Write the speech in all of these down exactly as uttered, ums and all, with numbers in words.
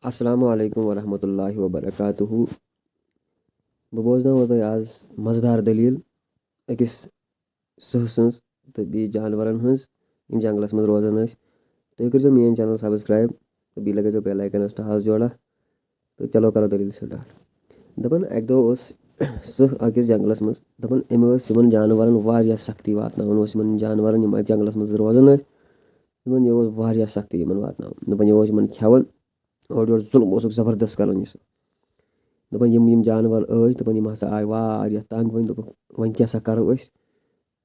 السلام علیکم ورحمۃ اللہ وبرکاتہ۔ بہٕ بوزناوو تۄہہِ آز مزٕدار دٔلیٖل أکِس سٕہہ سٕنٛز تہٕ بیٚیہِ جانوَرَن ہٕنٛز، یِم جنٛگلَس منٛز روزان ٲسۍ۔ تُہۍ کٔرۍزیو میٛٲنۍ channel subscribe تہٕ بیٚیہِ لَگٲیزیو bell icon-َس ٹھاس جوڑا۔ تہٕ چلو کَرو دٔلیٖل start۔ دَپان اَکہِ دۄہ اوس سٕہہ أکِس جنٛگلَس منٛز۔ دَپان أمۍ ٲس یِمَن جانوَرَن واریاہ سختی واتناوان، اوس یِمَن جانوَرَن، یِم اَتہِ جنٛگلَس منٛز روزان ٲسۍ، یِمَن یہِ اوس واریاہ سختی یِمَن واتناوان۔ دَپان یہِ اوس یِمَن کھٮ۪وان، اورٕ یورٕ ظُلُم اوسُکھ زبردست کَران یہِ سُہ۔ دَپان یِم، یِم جانوَر ٲسۍ، دَپان یِم ہسا آے واریاہ تنٛگ، وۄنۍ دوٚپُکھ وۄنۍ کیٛاہ سا کَرو أسۍ؟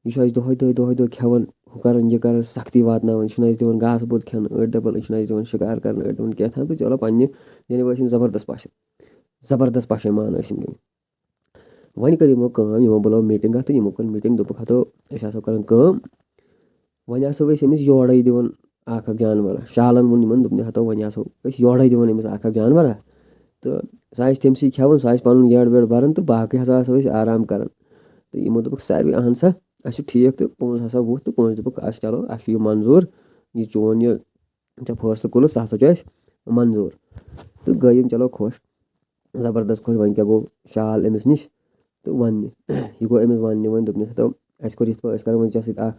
یہِ چھُ اَسہِ دۄہَے دۄہَے، دۄہَے دۄہَے کھٮ۪وان، ہُہ کَران، یہِ کَران، سختی واتناوان، یہِ چھُنہٕ اَسہِ دِوان گاسہٕ بوٚد کھٮ۪نہٕ، أڑۍ دَپان یہِ چھُنہٕ اَسہِ دِوان شِکار کَرنہٕ، أڑۍ دَپان کینٛہہ تام، تہٕ چلو پنٛنہِ جانہِ ٲسۍ یِم زبردست پَشہِ، زبردست پَشیمان ٲسۍ یِم گٔمٕتۍ۔ وۄنۍ کٔر یِمو کٲم، یِمو بُلٲو meeting اَتھ تہٕ یِمو کٔر meeting، دوٚپُکھ ہَتو أسۍ ہسا کَران کٲم، وۄنۍ آسو أسۍ أمِس یورَے دِوان اَکھ اَکھ جانوَر۔ شالَن ووٚن یِمَن، دوٚپُن ہَتو وۄنۍ آسو أسۍ یورَے دِوان أمِس اَکھ اَکھ جانوَر۔ تہٕ سُہ آسہِ تٔمۍ سٕے کھٮ۪وان، سُہ آسہِ پَنُن یٔڑ ویٔڑ بَران تہٕ باقٕے ہسا آسو أسۍ آرام کَران۔ تہٕ یِمو دوٚپُکھ ساروٕے اَہَن سا، اَسہِ چھُ ٹھیٖک، تہٕ پونٛسہٕ ہسا وُتھ تہٕ پونٛسہٕ دوٚپُکھ اَسہِ چلو اَسہِ چھُ یہِ منظوٗر، یہِ چون یہِ ژےٚ فٲصلہٕ کوٚرُتھ سُہ ہسا چھُ اَسہِ منظوٗر۔ تہٕ گٔے یِم چلو خۄش، زبردست خۄش، وۄنۍ کیٛاہ گوٚو شال أمِس نِش تہٕ وَننہِ۔ یہِ گوٚو أمِس وَننہِ، وۄنۍ دوٚپنَس ہَتو اَسہِ کوٚر یِتھ پٲٹھۍ، أسۍ کَرو وۄنۍ ژےٚ سۭتۍ اَکھ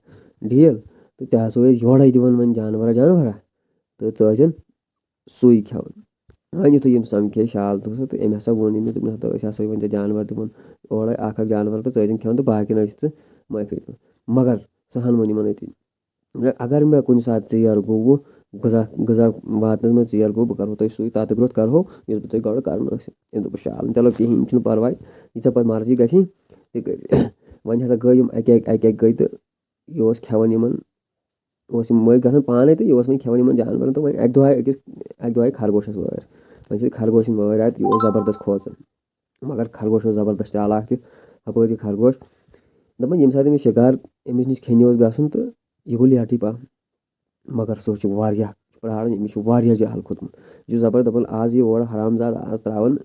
deal، تہٕ ژےٚ ہسا ٲسۍ یورَے دِوان وۄنۍ جانوَرا جانوَرا تہٕ ژٕ ٲسۍ زَن سُے کھٮ۪وان۔ وۄنۍ یُتھُے یِم سَمکھے شال تہٕ سُہ، تہٕ أمۍ ہسا ووٚن ییٚمِس، دوٚپنَس ہَتو أسۍ ہسا وۄنۍ ژےٚ جانوَر دِوان اورَے اَکھ اَکھ جانوَر تہٕ ژٕ ٲسۍ زَن کھٮ۪وان تہٕ باقٕے نہ ٲسۍ ژٕ معٲفی دِوان۔ مگر سُہ ہَن ووٚن یِمَن أتی، اگر مےٚ کُنہِ ساتہٕ ژیر گوٚو، غذا، غذا واتنَس منٛز ژیر گوٚو، بہٕ کَرہو تۄہہِ سُے تَتھ گرٛوٚتھ کَرہو، یُس بہٕ تۄہہِ گۄڈٕ کَرُن ٲسِو۔ أمۍ دوٚپُس شال، چلو کِہیٖنۍ چھُنہٕ پَرواے، یہِ ژےٚ پَتہٕ مرضی گژھی تہِ کٔرۍ زِ۔ وۄنۍ ہسا گٔے یِم اَکہِ اَکہِ، اَکہِ اَکہِ گٔے تہٕ یہِ اوس کھٮ۪وان یِمَن، اوس یِم مٔلۍ گژھان پانَے تہٕ یہِ اوس وۄنۍ کھٮ۪وان یِمَن جانوَرَن۔ تہٕ وۄنۍ اَکہِ دۄہ آے أکِس، اَکہِ دۄہ آے خرگوشَس وٲرۍ۔ وۄنۍ چھِ خرگوشَن وٲرۍ آے تہٕ یہِ اوس زبردست کھوژان۔ مگر خرگوش اوس زبردست چالاک تہِ، ہُپٲرۍ یہِ خرگوش۔ دَپان ییٚمہِ ساتہٕ أمِس شِکار، أمِس نِش کھیٚنہِ اوس گژھُن تہٕ یہِ گوٚو لیٹٕے پَہَم۔ مگر سُہ چھُ واریاہ پرٛاران، أمِس چھُ واریاہ جہل کھوٚتمُت۔ یہِ چھُ زبر دَپان آز یہِ اورٕ حرام زادٕ آز ترٛاوان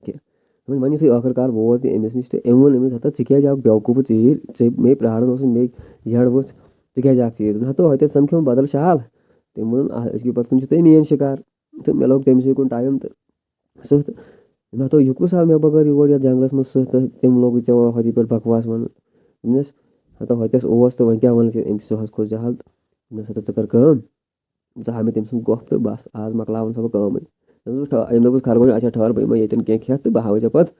کینٛہہ۔ وۄنۍ، وۄنۍ یُتھُے ٲخٕر کار ووت یہِ أمِس نِش تہٕ أمۍ ووٚن أمِس، ہَتہ ژٕ کیٛازِ آکھ بیوقوٗفہٕ ژیٖرۍ؟ ژےٚ مے پرٛاران اوسُس، مے یَڑ ؤژھ، ژٕ کیٛازِ آکھ ژیٖرۍ؟ دوٚپُن، ہَتو ہۄتٮ۪تھ سَمکھیوم بدل شال۔ تٔمۍ ووٚنُن، آ، أزکہِ پَتہٕ چھُ تۄہہِ میٛٲنۍ شِکار۔ تہٕ مےٚ لوٚگ تٔمۍ سٕے کُن ٹایم تہٕ سٕہہ تہٕ مےٚ دوٚپ، یہِ کُس آو مےٚ بغٲر یور یَتھ جنٛگلَس منٛز سٕہہ تہٕ تٔمۍ لوگُے ژےٚ وۄنۍ ہۄتہِ پٮ۪ٹھ بکواس وَنُن۔ دوٚپنَس، ہَتو ہۄتٮ۪س اوس تہٕ وۄنۍ کیٛاہ وَنَس یہِ؟ أمۍ سٕہَس کھوٚت جہل تہٕ دوٚپنَس، ہَتو ژٕ کَر کٲم، ژٕ ہاو مےٚ تٔمۍ سٕنٛز گۄپھ تہٕ بَس، آز مۄکلاوَن سا بہٕ کٲمٕے۔ تٔمۍ دوٚپُس، ٹھہ-، أمۍ دوٚپُس، خرگوش، اچھا ٹھٔہر، بہٕ یِمَے ییٚتٮ۪ن کینٛہہ کھٮ۪تھ تہٕ بہٕ ہاوَے ژےٚ پَتہٕ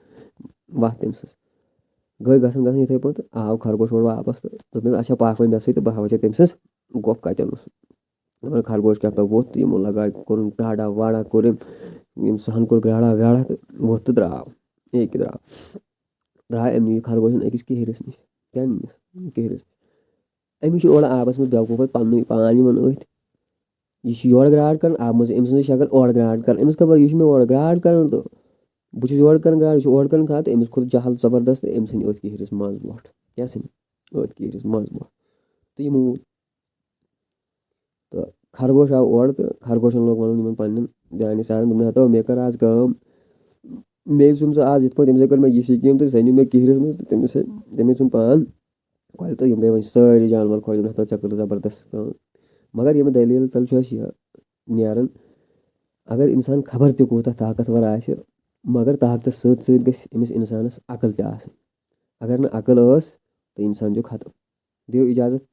وَتھ تٔمۍ سٕنٛز۔ گٔے گژھان گژھان یِتھَے پٲٹھۍ تہٕ آو خرگوش اورٕ واپَس تہٕ دوٚپنَس، اچھا پَکھ وۄنۍ مےٚ سۭتۍ تہٕ بہٕ ہاوَے ژےٚ تٔمۍ سٕنٛز گۄپھ کَتٮ۪ن اوس۔ مگر خرگوش کیٛاہ تام ووٚتھ تہٕ یِمو لگاو، کوٚرُن ٹاڈا واڈا، کوٚر أمۍ، یِم سٕہَن کوٚر گرٛاڑا ویڑا تہٕ ووٚتھ تہٕ درٛاو۔ یہِ کہِ درٛاو۔ درٛاو أمۍ نِش خرگوشَن أکِس کِہرِس نِش۔ کیٛاہ نِس؟ کِہرِس نِش۔ أمِس چھُ اورٕ آبَس منٛز بیوقوٗف پَتہٕ پَننُے پان یِوان أتھۍ۔ یہِ چھُ یورٕ گرٛاڑ کَران، آبہٕ منٛز أمۍ سٕنٛز شکل اورٕ گرٛاڑ کَران۔ أمِس خبر، یہِ چھُ مےٚ اورٕ گرٛاڑ کَران تہٕ بہٕ چھُس یورٕ کَران گرٛاڑ، یہِ چھُ اورٕ کَران کھڑا تہٕ أمِس کھوٚت جہل زبردست تہٕ أمۍ ژھٕنۍ أتھۍ کِہرِس منٛز وۄٹھ۔ کیٛاہ ژھٕنۍ؟ أتھۍ کِہرِس منٛز وۄٹھ۔ تہٕ یِمو تہٕ خرگوش آو اورٕ تہٕ خرگوشَن لوگ وَنُن یِمَن پنٛنٮ۪ن جانہِ سارَن، دوٚپُن، ہَتو مےٚ کٔر آز کٲم، مےٚ ژھُن سُہ آز یِتھ پٲٹھۍ، تٔمۍ سۭتۍ کٔر مےٚ یہِ سِکیٖم تہٕ سُہ أنِو مےٚ کِہرِس منٛز تہٕ تٔمِس سۭتۍ، تٔمۍ ژھُن پان کۄلہِ تہٕ یِم گٔے وۄنۍ سٲری جانوَر خۄش، دوٚپُن، ہَتو ژےٚ کٔرٕتھ زبردست کٲم۔ مگر ییٚمہِ دٔلیٖل تَل چھُ اَسہِ یہِ نیران، اگر اِنسان خبر تہِ کوٗتاہ طاقتور آسہِ، مگر طاقتَس سۭتۍ سۭتۍ گژھِ أمِس اِنسانَس عقل تہِ آسٕنۍ۔ اگر نہٕ عقل ٲس، تہٕ اِنسان چھُ ختم۔ دِیِو اِجازت،